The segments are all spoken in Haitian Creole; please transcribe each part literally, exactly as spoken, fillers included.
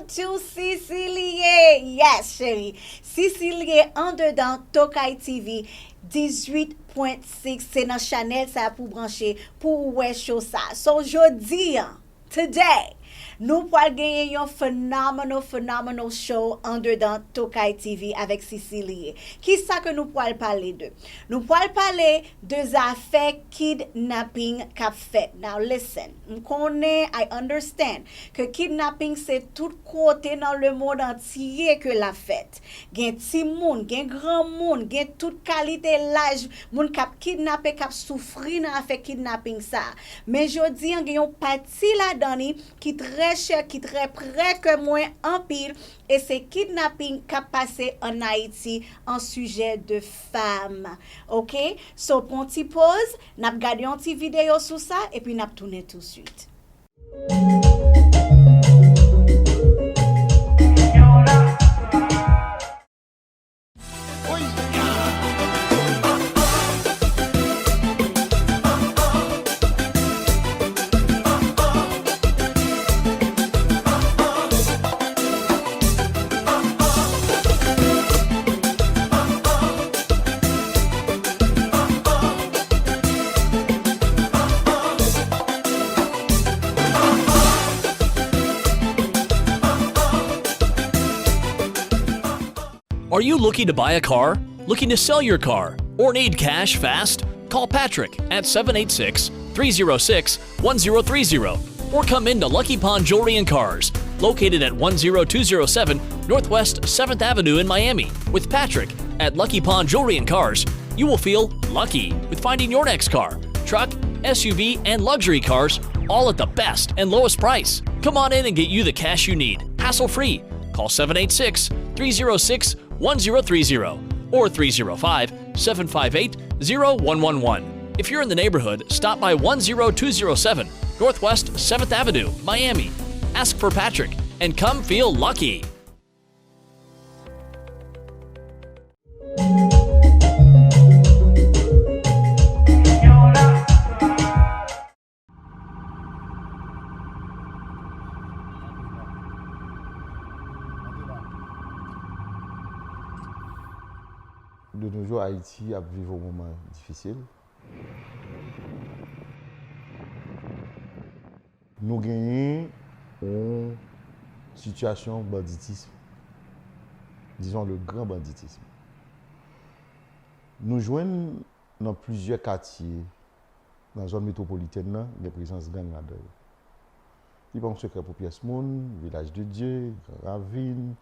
Sou Sisi li ye! Yes, cheri! Sisi li ye andedan Tokay T V dizuit pwen sis. Se nan chanèl sa pou w branche pou w wè show sa. So, jodi a, today, nou pral genyen yon phenomenal, phenomenal show andedan Tokay T V avèk Sisi li ye. Kisa ke nou pral pale de? Nou pral pale de zafè kidnaping k ap fèt. Now listen, m konnen, I understand, ke kidnaping se tout kote nan lemonn antye ke l ap fèt. Gen timoun, gen granmoun, gen tout kalite laj moun k ap kidnape, k ap soufri nan afè kidnaping sa a. Men jodi an, gen yon pati ladan li ki trè chè, ki trè prè kè mwen anpil, e se kidnaping k ap pase ann Ayiti an sijè de fam. Oke? So, pran yon ti poz, n ap gade yon ti videyo sou sa, epi n ap tounen touswit. Are you looking to buy a car? Looking to sell your car? Or need cash fast? Call Patrick at seven eight six, three zero six, one zero three zero, or come into Lucky Pond Jewelry and Cars, located at one zero two zero seven Northwest seventh Avenue in Miami, with Patrick at Lucky Pond Jewelry and Cars. You will feel lucky with finding your next car, truck, S U V, and luxury cars, all at the best and lowest price. Come on in and get you the cash you need, hassle free. Call seven eight six, three zero six, one zero three zero or three zero five, seven five eight, zero one one one. If you're in the neighborhood, stop by one zero two zero seven Northwest seventh Avenue, Miami. Ask for Patrick and come feel lucky. De nos jours, Ayiti ap viv yon moman difisil. Nou genyen yon sitiyasyon banditism, disons le grand banditisme. Nou jwenn nan plizyè katye nan zòn metwopolitèn nan, gen prezans gang ladan yo. Li pa yon sekrè pou pyès moun, Vilaj de Dye, Gran Ravin,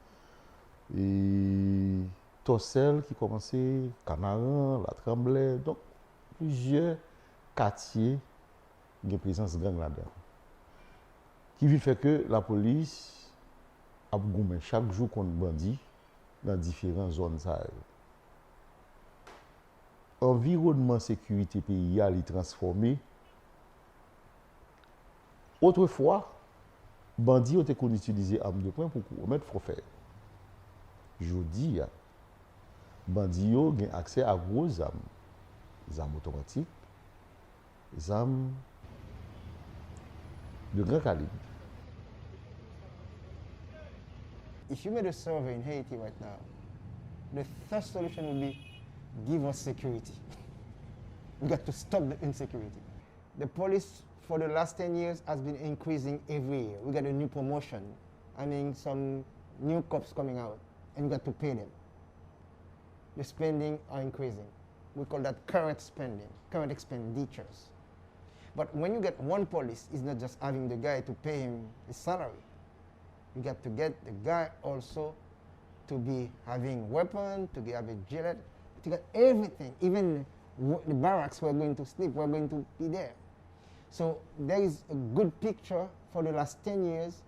e Tòsèl ki kòmanse, Kanaran, Latranblè, donk plizyè katye gen prezans gang ladan. Ki vin fè ke lapolis ap goumen chak jou kont bandi nan diferan zòn sa yo. Anviwònman sekirite peyi a, li transfòme. Otrefwa, bandi yo te konn itilize arm de poing pou komèt fò fè. Jodi a, bandi yo gen aksè a gwo zam, zam otomatik, zam de gran kalib. If you made a survey in Haiti right now, the first solution would be, "Give us security." We got to stop the insecurity. The police for the last ten years has been increasing every year. We got a new promotion. I mean, some new cops coming out, and you got to pay them. The spending are increasing. We call that current spending, current expenditures. But when you get one police, it's not just having the guy to pay him his salary. You got to get the guy also to be having weapon, to be having gillette, to get everything. Even w-, the barracks we're going to sleep, we're going to be there. So there is a good picture for the last ten years.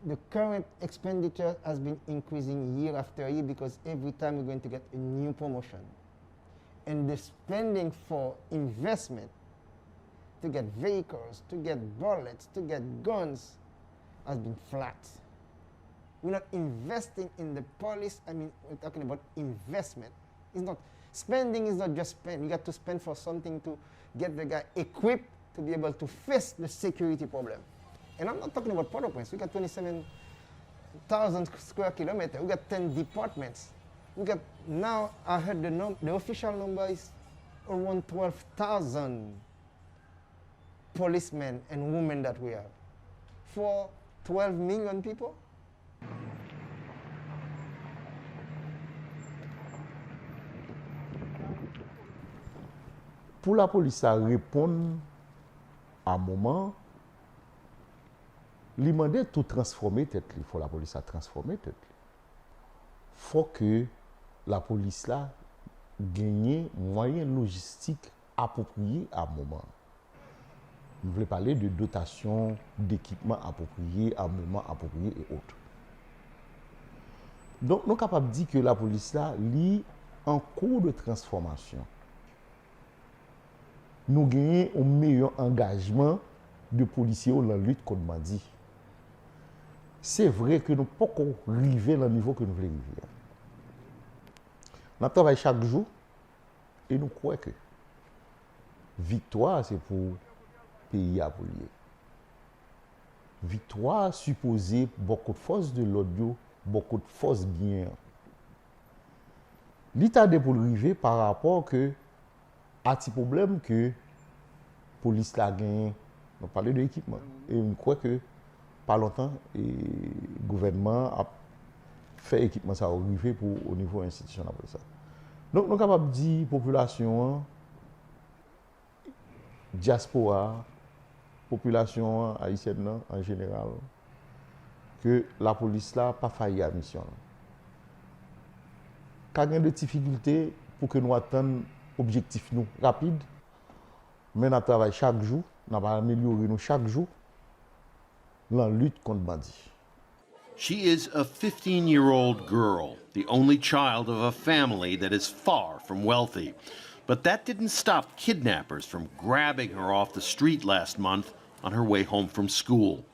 The current expenditure has been increasing year after year because every time we're going to get a new promotion. And the spending for investment, to get vehicles, to get bullets, to get guns, has been flat. We're not investing in the police. I mean, we're talking about investment. It's not, spending is not just spend. You got to spend for something to get the guy equipped to be able to face the security problem. And I'm not talking about Port-au-Prince. We got twenty-seven, thousand square kilometer. We got ten departments. We got, now I heard the num-, the official number is around twelve thousand policemen and women that we have. For twelve million people? Pou lapolis la reponn a moman, li mande tou transfòme tèt li, fò lapolis la transfòme tèt li. Fò ke lapolis la genyen mwayen lojistik apwopriye a moman. M vle pale de dotasyon dekipman apwopriye a moman apwopriye e ot. Donk, nou kapab di ke lapolis la, li an kou de transfòmasyon. Nou genyen yon meyè angajman de polisye yo nan lit kont bandi. Se vre ke nou poko rive nan nivo ke nou vle rive a. N ap travay chak jou e nou kwè ke viktwa a se pou peyi a pou l ye. Viktwa a sipoze bò kot fòs de lòd yo, bò kot fòs byen an. Li tade pou l rive pa rapò ke a ti pwoblèm ke polis la genyen. Nou pale de ekipman. E m kwè ke pa lontan, e, gouvènman an ap fè ekipman sa yo rive pou o nivo enstitisyon lapolis la. Donk, nou kapab di popilasyon an, dyaspora a, popilasyon an ayisyèn nan an jeneral, ke lapolis la pa fayi a misyon l. Ka gen de difikilte pou ke nou atenn objektif nou rapid, men n ap travay chak jou, n ap amelyore nou chak jou nan lit kont bandi. She is a fifteen-year-old girl, the only child of a family that is far from wealthy. But that didn't stop kidnappers from grabbing her off the street last month on her way home from school.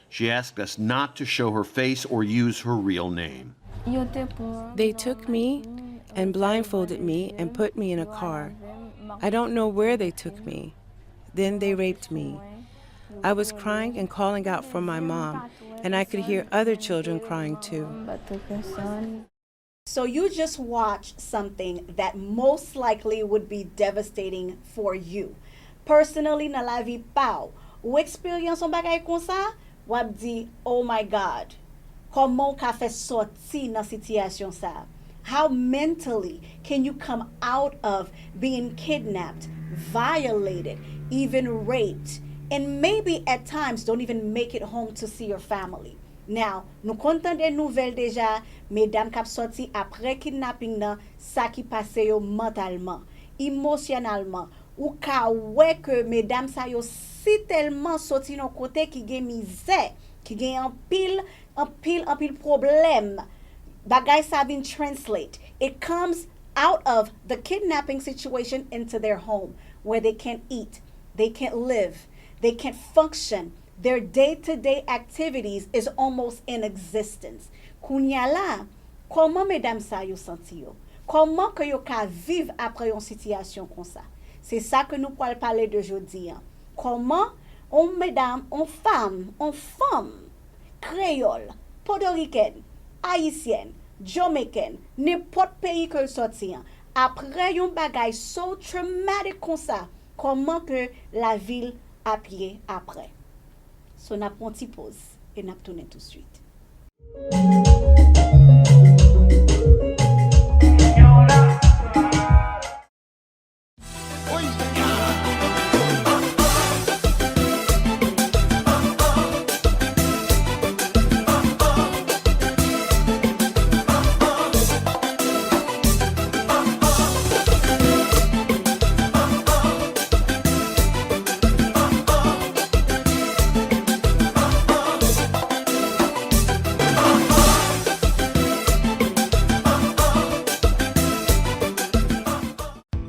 She asked us not to show her face or use her real name. They took me and blindfolded me and put me in a car. I don't know where they took me. Then they raped me. I was crying and calling out for my mom, and I could hear other children crying too. So you just watched something that most likely would be devastating for you. Personally, nan lavi pa w, ou eksperyans yon bagay konsa, w ap di, "Oh my God, kòman w ka fè sòti nan sitiyasyon sa a? How mentally can you come out of being kidnapped, violated, even raped, and maybe at times don't even make it home to see your family?" Now, nou konn tande nouvèl deja, medam k ap sòti apre kidnaping nan, sa ki pase yo mantalman, imosyonalman. Ou ka wè ke medam sa yo sitèlman soti nan kote ki gen mizè, ki gen anpil, anpil, anpil pwoblèm. Bagay sa vin translate. It comes out of the kidnapping situation into their home, where they can't eat, they can't live, they can't function. Their day-to-day activities is almost in existence. Kounye a la, kòman medam sa yo santi yo? Kòman ke yo ka viv apre yon sitiyasyon konsa? Se sa ke nou pwal pale de jodi an. Kòman yon medam, yon fanm, yon fanm kreyòl, pòtorikèn, ayisyèn, jamaican, nenpòt peyi ke l sòti an, apre yon bagay so traumatic konsa, kòman ke lavi l ap ye apre? So n ap pran ti poz e n ap tounen touswit.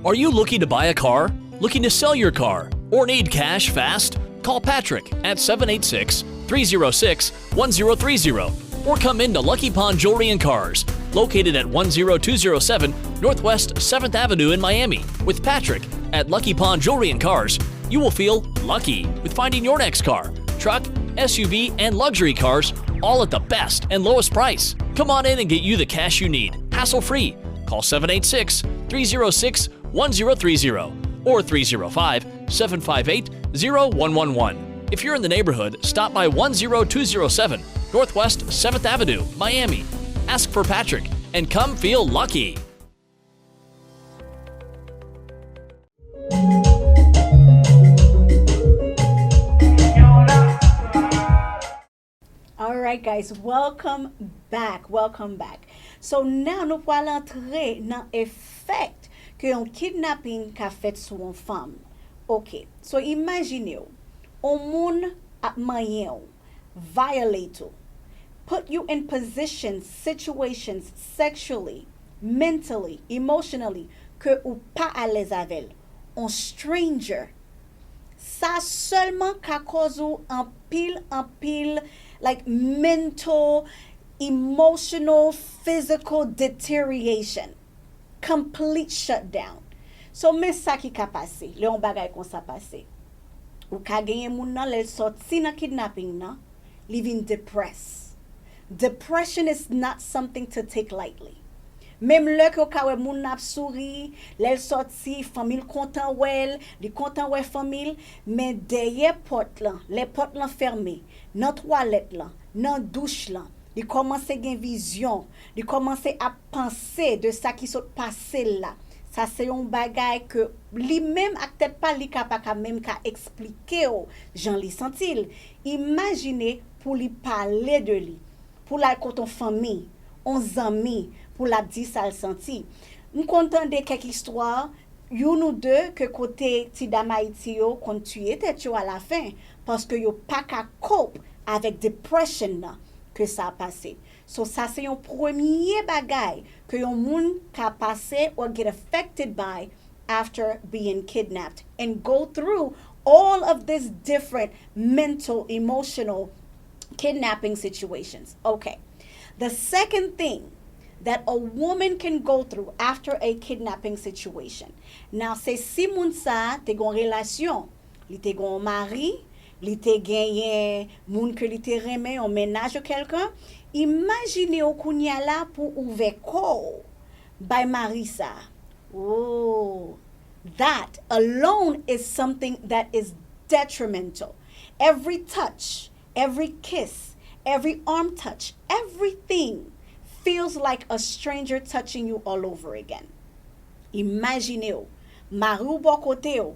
Are you looking to buy a car? Looking to sell your car? Or need cash fast? Call Patrick at seven eight six, three zero six, one zero three zero or come in to Lucky Pond Jewelry and Cars, located at one zero two zero seven Northwest seventh Avenue in Miami. With Patrick at Lucky Pond Jewelry and Cars, you will feel lucky with finding your next car, truck, S U V, and luxury cars, all at the best and lowest price. Come on in and get you the cash you need, hassle free. Call seven eight six, three zero six, one zero three zero or three zero five, seven five eight, zero one one one. If you're in the neighborhood, stop by one zero two zero seven Northwest seventh Avenue, Miami. Ask for Patrick and come feel lucky. Alright guys, welcome back, welcome back. So now nou pral antre nan effect ke yon kidnapping ka fèt sou yon fanm. Ok, so imajine w, yon moun ap manyen w, violate ou, put you in positions, situations, sexually, mentally, emotionally, ke ou pa alèz avè l, on stranger. Sa sèlman ka koz ou anpil, anpil, like, mental, emotional, physical deterioration. Complete shutdown. So men sa ki ka pase lè yon bagay konsa pase. Ou ka genyen moun nan, lè l sòti nan kidnaping nan, li vin depressed. Depression is not something to take lightly. Menm lè ke w ka wè moun nan ap souri, lè l sòti, fanmi l kontan wè l, li kontan wè fanmi l, men dèyè pòt lan, lè pòt lan fèmen, nan twalèt lan, nan douch lan, li kòmanse gen vizyon, li kòmanse ap panse de sa ki sot pase l la. Sa se yon bagay ke li menm ak tèt pa l, li ka pa ka menm ka eksplike w jan li santi l. Imajine pou li pale de li, pou l al kot on fanmi, on zanmi, pou l ap di sa l santi. M konn tande kèk istwa, youn ou de, ke kote ti dam Ayiti yo konn tiye tèt yo alafen, paske yo pa ka cope avèk depression nan ke sa pase. So sa se yon premye bagay ke yon moun ka pase or get affected by after being kidnapped and go through all of these different mental, emotional kidnapping situations. Okay. The second thing that a woman can go through after a kidnapping situation. Now, se si moun sa te gon relasyon, li te gon mari, li te genyen moun ke li te renmen, yon mennaj ou kèlkan, imajine w kounye a la pou ouvè kò w bay mari sa. Oh, that alone is something that is detrimental. Every touch, every kiss, every arm touch, everything feels like a stranger touching you all over again. Imajine w, mari w bò kote w,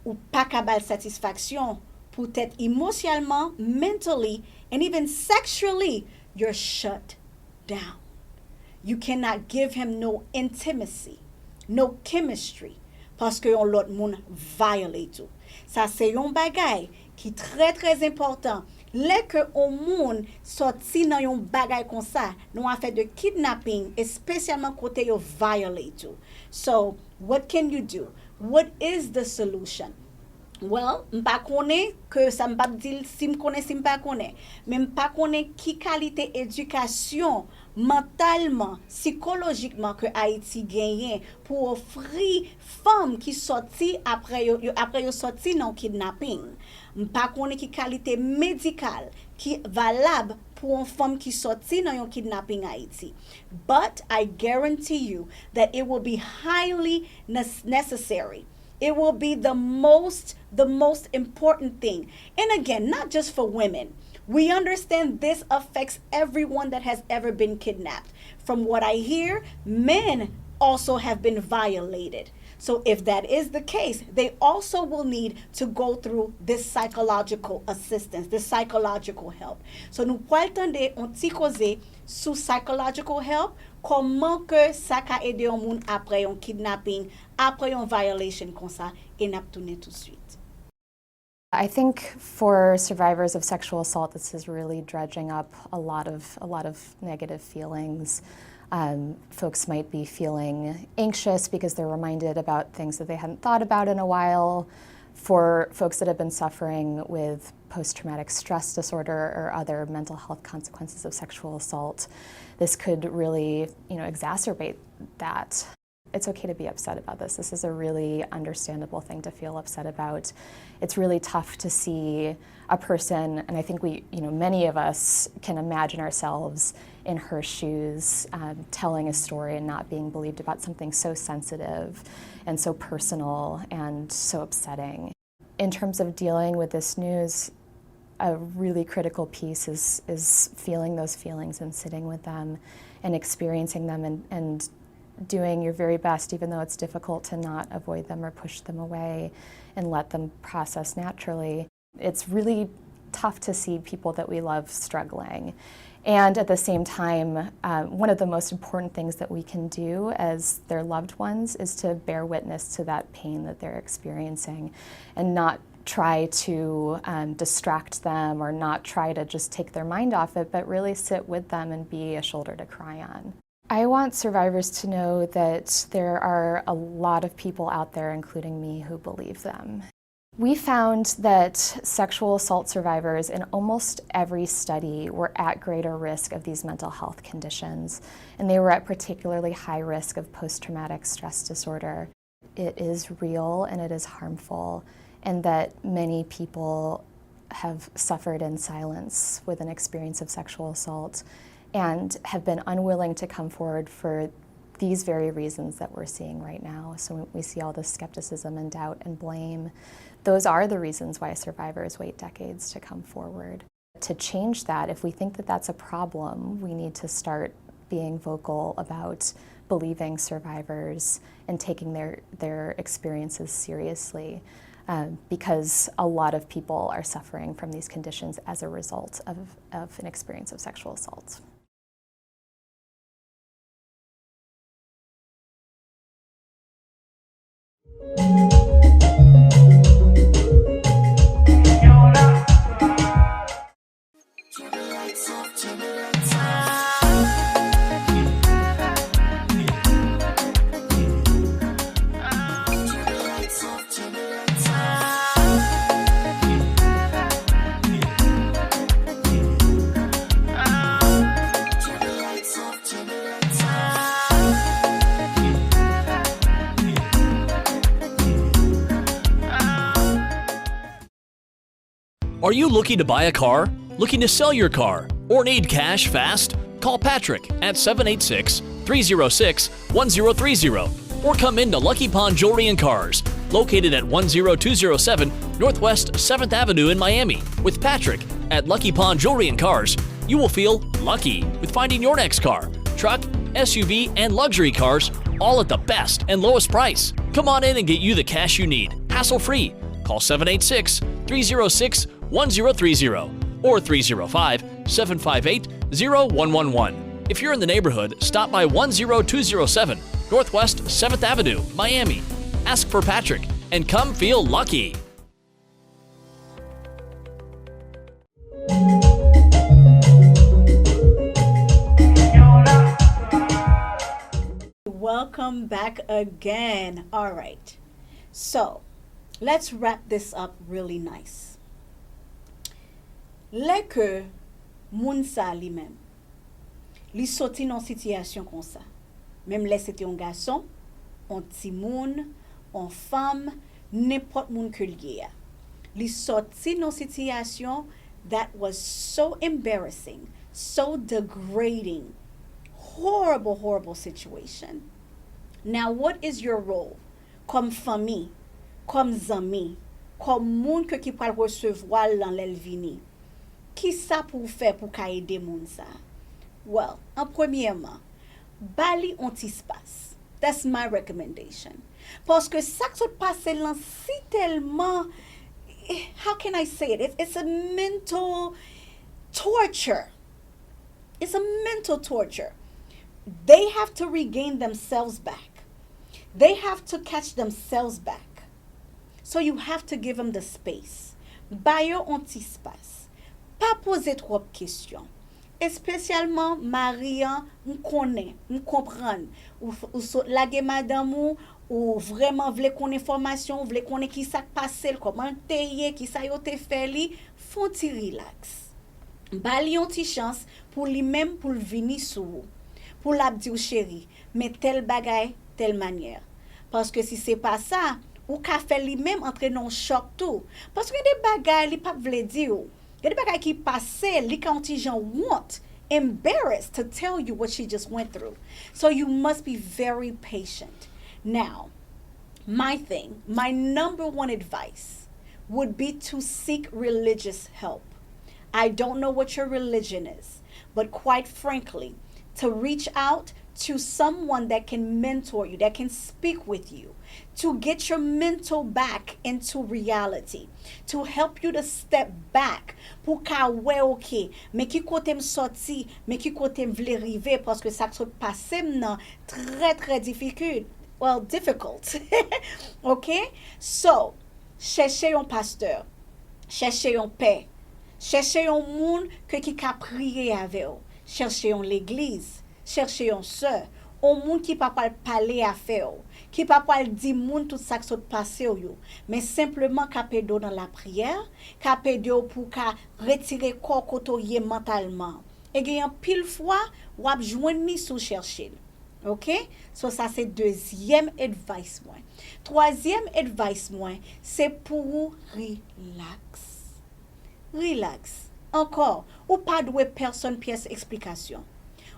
ou pa ka ba l satisfaksyon, poutèt emosyèlman, mentally, and even sexually, you're shut down. You cannot give him no intimacy, no chemistry, paske yon lòt moun violate ou. Sa se yon bagay ki trè, trè enpòtan. Lè ke yon moun sòti nan yon bagay konsa, nan yon afè de kidnapping, espesyalman kote yo violate ou. So, what can you do? What is the solution? Well, m pa konnen ke sa, m p ap di l si m konnen, si m pa konnen. Men m pa konnen ki kalite edikasyon mantalman, sikolojikman ke Ayiti genyen pou ofri fanm ki sòti apre yo, yo, apre yo sòti nan yon kidnaping. M pa konnen ki kalite medikal ki valab pou yon fanm ki sòti nan yon kidnaping Ayiti. But I guarantee you that it will be highly nes- necessary. It will be the most, the most important thing. And again, not just for women. We understand this affects everyone that has ever been kidnapped. From what I hear, men also have been violated. So if that is the case, they also will need to go through this psychological assistance, this psychological help. So nou pral tande yon ti koze sou psychological help, kòman ke sa ka ede yon moun apre yon kidnaping, apre yon violation konsa, e n ap tounen toutswit. I think for survivors of sexual assault, this is really dredging up a lot of a lot of negative feelings. Um, folks might be feeling anxious because they're reminded about things that they hadn't thought about in a while. For folks that have been suffering with post traumatic stress disorder or other mental health consequences of sexual assault, this could really, you know, exacerbate that. it's okay to be upset about this. This is a really understandable thing to feel upset about. It's really tough to see a person, and I think we, you know, many of us can imagine ourselves in her shoes, um, telling a story and not being believed about something so sensitive and so personal and so upsetting. In terms of dealing with this news, a really critical piece is, is feeling those feelings and sitting with them and experiencing them and, and doing your very best, even though it's difficult, to not avoid them or push them away and let them process naturally. It's really tough to see people that we love struggling. And at the same time, uh, one of the most important things that we can do as their loved ones is to bear witness to that pain that they're experiencing and not try to, um, distract them or not try to just take their mind off it, but really sit with them and be a shoulder to cry on. I want survivors to know that there are a lot of people out there, including me, who believe them. We found that sexual assault survivors in almost every study were at greater risk of these mental health conditions, and they were at particularly high risk of post-traumatic stress disorder. It is real and it is harmful, and that many people have suffered in silence with an experience of sexual assault and have been unwilling to come forward for these very reasons that we're seeing right now. So we see all this skepticism and doubt and blame. Those are the reasons why survivors wait decades to come forward. To change that, if we think that that's a problem, we need to start being vocal about believing survivors and taking their, their experiences seriously, um, because a lot of people are suffering from these conditions as a result of, of an experience of sexual assault. Are you looking to buy a car? Looking to sell your car? Or need cash fast? Call Patrick at seven eight six, three zero six, one zero three zero or come into Lucky Pond Jewelry and Cars, located at one zero two zero seven Northwest seventh Avenue in Miami. With Patrick at Lucky Pond Jewelry and Cars, you will feel lucky with finding your next car, truck, S U V, and luxury cars, all at the best and lowest price. Come on in and get you the cash you need, hassle-free. Call seven eight six, three zero six, one zero three zero or three zero five, seven five eight, zero one one one. If you're in the neighborhood, stop by one zero two zero seven Northwest seventh Avenue, Miami. Ask for Patrick and come feel lucky. Welcome back again. All right. So, let's wrap this up really nice. Lè ke moun sa li menm, li soti nan sitiyasyon konsa, menm lè se te yon gason, yon timoun, yon fanm, nenpòt moun ke l ye a, li soti nan sitiyasyon that was so embarrassing, so degrading, horrible, horrible situation. Now, what is your role? Kòm fanmi, kòm zanmi, kòm moun ke ki pral resevwa l lan lè l vini. Kisa pou w fè pou w ka ede moun sa? Well, an premyèman, ba li yon ti spas. That's my recommendation. Paske sa k sot pase l lan si tèlman, how can I say it? It's, it's a mental torture. It's a mental torture. They have to regain themselves back. They have to catch themselves back. So you have to give them the space. Ba yo yon ti spas. Pa poze twòp kesyon. Espesyalman mari an, m konnen, m konprann. Ou, ou sot lage madanm ou, ou vrèman vle konn enfòmasyon, ou vle konnen kisa k pase l, kòman l te ye, kisa yo te fè li, fè yon ti rilaks. Ba li yon ti chans pou li menm, pou l vini sou ou. Pou l ap di w, cheri, men tèl bagay, tèl manyè. Paske si se pa sa, ou ka fè li menm antre nan yon chòk tou. Paske gen de bagay li p ap vle di w. Gen de bagay ki pase, li ka yon ti jan wont, embarrassed to tell you what she just went through. So you must be very patient. Now, my thing, my number one advice would be to seek religious help. I don't know what your religion is, but quite frankly, to reach out to someone that can mentor you, that can speak with you, to get your mental back into reality, to help you to step back, pou ka wè, ok, men ki kote m sòti, men ki kote m vle rive, paske sa k sot pase m nan trè, trè difikil, well, difficult. Ok? So, chèche yon pastè, chèche yon pè, chèche yon moun ke ki ka priye avè w, chèche yon legliz, chèche yon sè, yon moun ki pa pral pale afè w, ki pa pral di moun tout sa k sot pase w yo, men senpleman k ap ede w nan lapriyè, k ap ede w pou w ka retire kò w kote w ye mantalman. E gen anpil fwa, w ap jwenn li si w chèche l. Ok? So, sa se dezyèm advice mwen. Twazyèm advice mwen, se pou ou relax. Relax. Ankò, ou pa dwe pèsonn pyès eksplikasyon.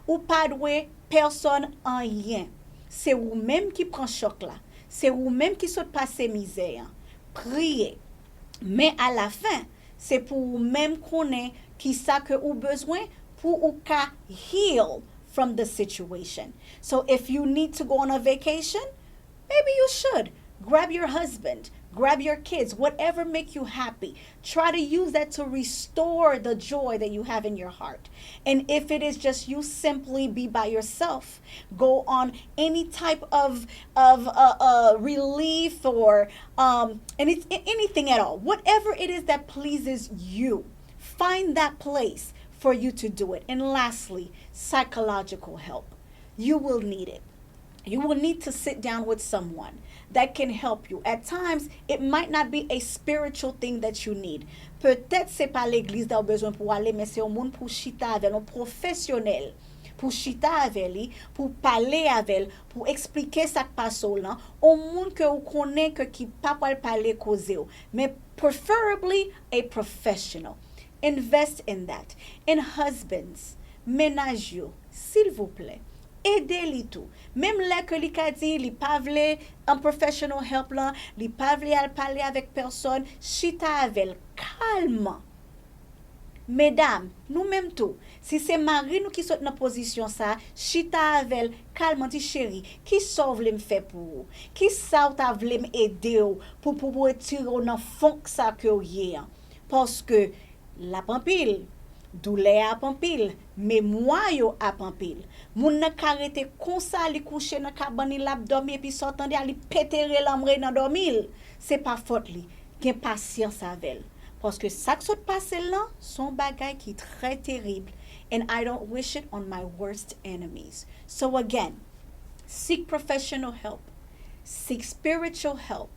Ou pa dwe pèsonn anyen. Se ou menm ki pran chòk la. Se ou menm ki sot pase mizè an. Priye. Men alafen, se pou ou menm konnen kisa ke ou bezwen pou ou ka heal from the situation. So if you need to go on a vacation, maybe you should. Grab your husband, grab your kids, whatever make you happy. Try to use that to restore the joy that you have in your heart. And if it is just you, simply be by yourself. Go on any type of of uh, uh, relief or um, any, anything at all. Whatever it is that pleases you, find that place for you to do it. And lastly, psychological help. You will need it. You will need to sit down with someone that can help you. At times, it might not be a spiritual thing that you need. Petèt se pa legliz la ou bezwen pou w ale, men se yon moun pou chita avè l, yon pwofesyonèl pou chita avè li, pou pale avè l, pou eksplike sa k pase w lan, yon moun ke ou konnen ke ki pa pral pale koze w, men preferably a professional. Invest in that. And husbands, mennaj yo, silvouplè, ede li tou. Menm lè ke li ka di li pa vle an professional help lan, li pa vle al pale avèk pèsonn, chita avè l kalman. Medam, nou menm tou, si se mari nou ki sot nan pozisyon sa, chita avè l kalman, di, cheri, kisa w vle m fè pou ou? Kisa w ta vle m ede w pou pou retire w nan fonk sa ke w ye an? Paske l ap anpil, doulè a ap anpil, memwa yo ap anpil. Moun nan ka rete konsa, li kouche nan kabann li, l ap dòmi, epi sa w tande a, li pete relanmre nan dòmi l. Se pa fòt li. Gen pasyans avè l. Paske sa k sot pase l lan, se yon bagay ki trè terib. And I don't wish it on my worst enemies. So again, seek professional help. Seek spiritual help.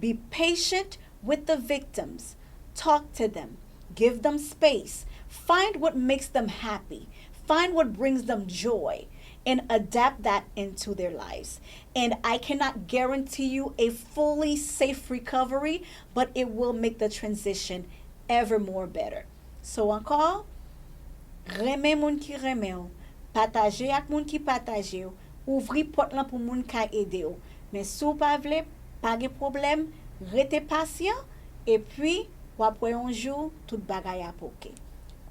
Be patient with the victims. Talk to them. Give them space. Find what makes them happy. Find what brings them joy and adapt that into their lives. And I cannot guarantee you a fully safe recovery, but it will make the transition ever more better. So ankò, renmen moun ki renmen w, pataje ak moun ki pataje w, ouvri pòt lan pou moun ka ede w. Men si w pa vle, pa gen pwoblèm, rete pasyan, epi w ap wè yon jou tout bagay ap oke.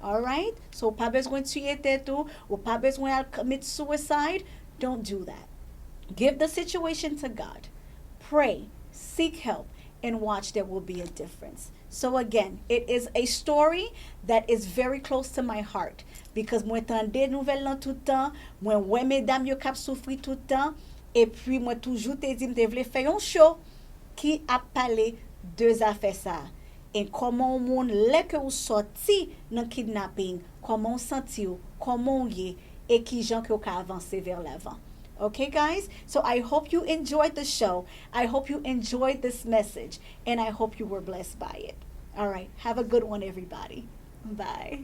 Alright? So, ou pa bezwen tiye tèt ou, ou pa bezwen al commit suicide. Don't do that. Give the situation to God. Pray, seek help, and watch there will be a difference. So again, it is a story that is very close to my heart because mwen tande nouvèl lan tout tan, mwen wè medam yo k ap soufri tout tan, epi mwen toujou te di m te vle fè yon show ki ap pale de zafè sa. E kòman yon moun, lè ke ou sòti nan kidnaping, kòman w santi w, kòman w ye, e kijan ke w ka avanse vers l'avant. Okay, guys? So I hope you enjoyed the show. I hope you enjoyed this message. And I hope you were blessed by it. All right. Have a good one, everybody. Bye.